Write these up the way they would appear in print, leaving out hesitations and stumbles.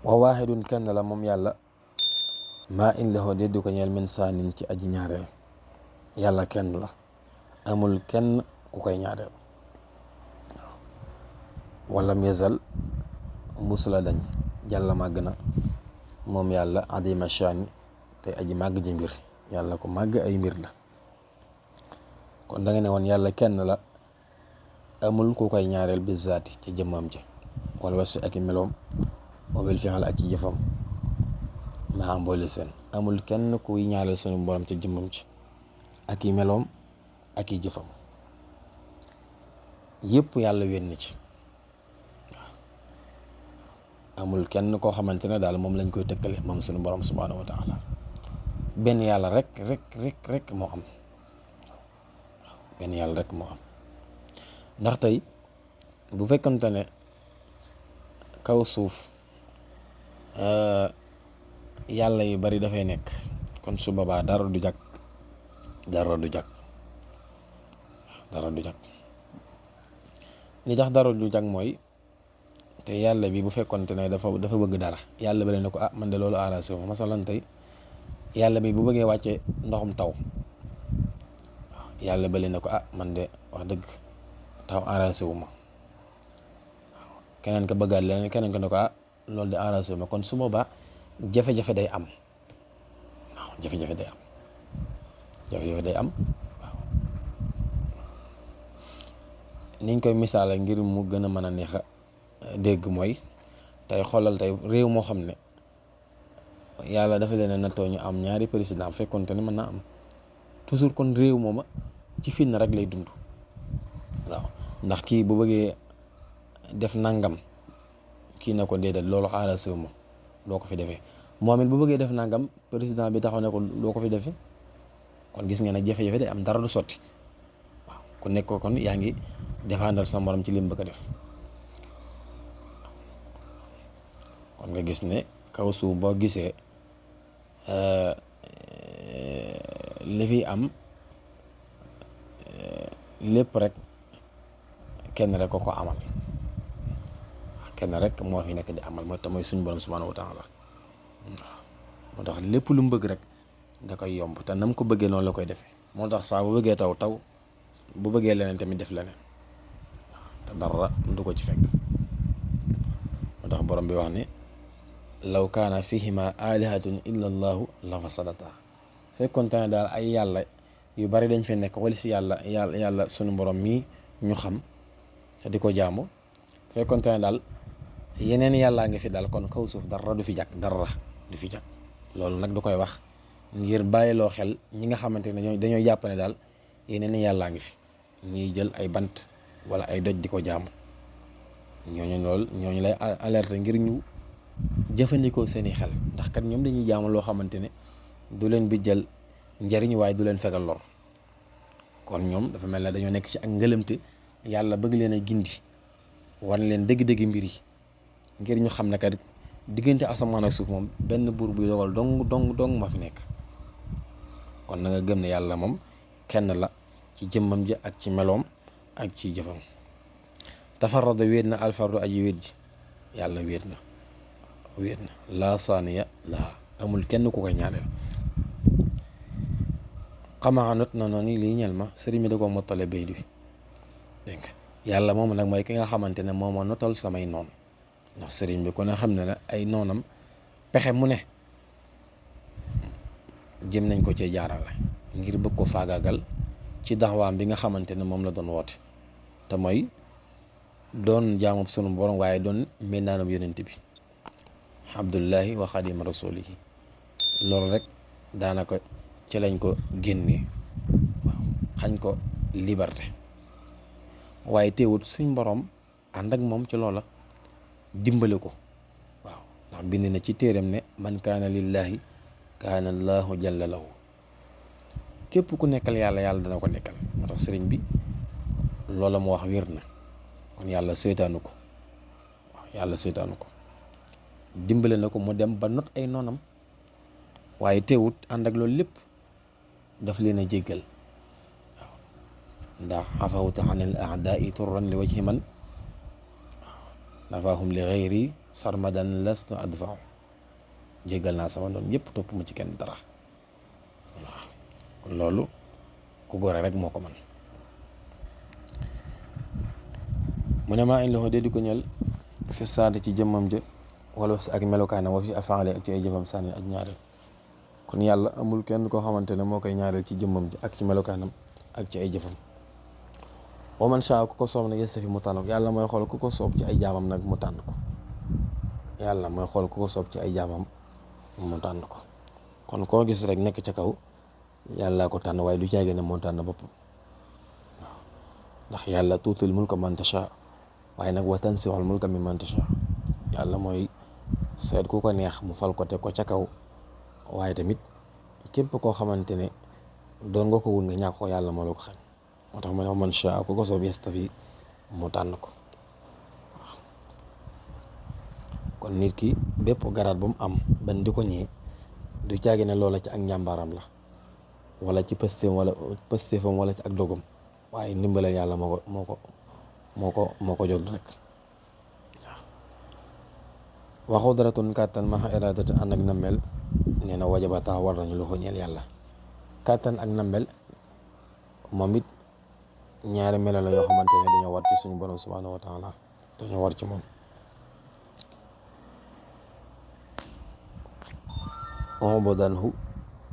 wa waahidun kenn la moom yàlla maa in lahu déddu ko ñeel min saanin ci aji ñaareel. yàlla kenn la amul kenn ku koy ñaareel. walam yazal musula dañ jàlla màgg na moom yàlla adima shaani te aji màgg ji mbir. yàlla ko màgg ay mbir la. kon da nga ne woon yàlla kenn la amul ku koy ñaareel bi zaati ci jëmmam ji wala wasu ak i meloom wabil fixal ak ci jëfam maa mboole seen amul kenn kuy ñaareel sunu borom ci jëmmam ci ak i meloom ak i jëfam yépp yàlla wén na ci. amul kenn koo xamante ne daal moom lañ koy tëkkale moom sunu borom subhaanahu wa taala benn yàlla rek moo am. benn yàlla rek moo am ndax tey bu fekkante ne kaw suuf yàlla yu bari dafay nekk kon su boobaa dara du jag li tax dara du jag mooy te yàlla bi bu fekkonte ne dafa bëgg dara yàlla bi ne ko man de loolu arrangé wu ma masalan tey yàlla bi bu bëggee wàcce ndoxum taw yàlla bale na ko man de wax dëgg taw arrangé wu ma keneen ko bëggaat leneen keneen ko ne ko loolu de arrangé wu ma kon su boobaa jafe-jafe day am waaw jafe-jafe day am waaw niñ koy misaale ngir mu gën a mën a neex a dégg mooy tey xoolal tey réew moo xam ne yàlla dafa leen a nattoo ñu am ñaari président fekkonte ne mën naa am toujours kon réew mooma ci fitna rek lay dund waaw ndax kii bu bëggee def nangam kii ne ko déedéet loolu xaaral sew ma doo ko fi defee moom it bu bëggee def nangam président bi taxaw ne ko doo ko fi defee kon gis nga ne jafe-jafe day am dara du sotti waaw ku nekk ko kon yaa ngi défendre sa morom ci lim bëgg a def kon nga gis ne kaw suuf boo gisee li fi am lépp rek kenn rek ko amal kenn rek moo fi nekk di amal mooy suñu borom subhanahu wa taala waaw moo tax lépp lu mu bëgg rek da koy yomb te nam ko bëggee noonu la koy defee moo tax saa bu bëggee taw bu bëggee leneen tamit def leneen te dara du ko ci fekk moo tax borom bi wax ne law kaana fihima alihatun illa allahu la fasadata fekkoon te ne daal ay yàlla yu bari dañ fi nekk wala si yàlla sunu borom mii ñu xam te di ko jaamu fekkoon te ne daal yeneen yàllaa ngi fi daal kon kaw suuf dara du fi jag loolu nag du koy wax ngir bàyyiloo xel ñi nga xamante ne dañoo jàpp ne daal yeneen yàllaa ngi fi ñuy jël ay bant wala ay doj di ko jaamu ñooñu lay alerter ngir ñu jëfandikoo seeni xel ndax kat ñoom dañuy jaamu loo xamante ne du leen bi jël njariñ waaye du leen fegal lor kon ñoom dafa mel ne dañoo nekk ci ak ngëlëmte yàlla bëgg leen a gindi wan leen dëgg-dëgg mbir yi ngir ñu xam ne kat diggante asamaan ak suuf moom benn buur buy dogal dong ma fi nekk kon na nga gëm ne yàlla moom kenn la ci jëmmam ji ak ci meloom ak ci jëfam tafarrada wéet na alfardu aji wéet ji yàlla wéet na laa saaniya laa amul kenn ku koy ñaareel xamaa not na noonu lii ñel ma sëriñ mi da ko mottale bay bi dégg nga yàlla moom nag mooy ki nga xamante ne moo ma notal samay noon ndax sëriñ bi ku ne xam ne ne ay noonam pexe mu ne jëm nañ ko cee jaarale ngir bëgg ko faagaagal ci daxwaam bi nga xamante ne moom la doon woote te mooy doon jaamub sunu borom waaye doon mbindaanam yonent bi abdullahi wa xadim rasulihi loolu rek daanaka ci lañ ko génnee waaw xañ ko liberté waaye teewut suñ borom ànd ak moom ci loola dimbale ko waaw ndax bind na ci téeram ne man kaana lillahi kaana allahu jalla lahu képp ku nekkal yàlla dana ko nekkal moo tax sëriñ bi loola mu wax wér na kon yàlla seytaanu ko waaw yàlla seytaanu ko dimbale na ko mu dem ba not ay noonam waaye teewut ànd ak loolu lépp daf leen a jéggal waaw ndax afawta anil a'da'i turran li wajhi man waaw nafaahum li xayri sarmadan lastu adfa'u jéggal naa sama noonu yëpp topp ma ci kenn dara waaw kon loolu ku gore rek moo ko man mu ne maa in loxo dee di ko ñel fi saante ci jëmmam ja wala si ak melokaanam wa fi afaale ak ci ay jëfam sànni ak ñaareel kon yàlla amul kenn koo xamante ne moo koy ñaareel ci jëmmam ja ak ci melokaanam ak ci ay jëfam wa man shaa ku ko soob nag yastafi mu tànn ko yàlla mooy xool ku ko soob ci ay jaamam nag mu tànn ko yàlla mooy xool ku ko soob ci ay jaamam mu tànn ko kon koo gis rek nekk ca kaw yàlla ko tànn waaye du caage ne moo tànn boppam waaw ndax yàlla tuutil mulka man tasha waaye nag wa tansihul mulka mimman tasha yàlla mooy seet ku ko neex mu fal ko te ko ca kaw waaye tamit képp koo xamante ne doon nga ko wut nga ñàkk ko yàlla moo la ko xañ moo tax ma ne man shaa ku ko soob yastafi mu tànn ko waaw kon nit ki bépp garaat bu mu am ban di ko ñee du caagi ne loola ci ak njàmbaaram la wala ci pëstéefam wala ci ak dogam waaye ndimbalal yàlla moo ko jot rek waaw waxu daratun kàttan maxa iradati ànd ak nammel nee na wajaba tax war nañu loxo ñeel yàlla kàttan ak nammel moom it ñaari melo la yoo xamante ne dañoo war ci suñu borom subhanahu wa taala dañoo war ci moom on bo danhu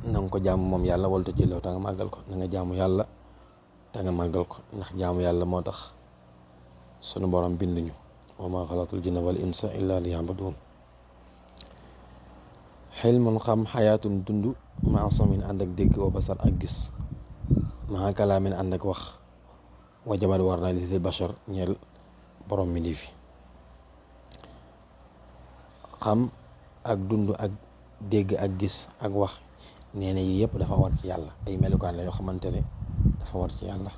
na nga ko jaamu moom yàlla wala te jëlew ta nga màggal ko na nga jaamu yàlla te nga màggal ko ndax jaamu yàlla moo tax sunu borom bind ñu wa ma xalatul jinna wal insa illa liya'budun xilmun xam xayaatun dund maa samin ànd ak dégg wa basar ak gis maa kalaamin ànd ak wax wajabat war na li bashar ñeel borom mi ndi fi xam ak dund ak dégg ak gis ak wax nee na yi yëpp dafa war ci yàlla ay melukaan la yoo xamante ne dafa war ci yàlla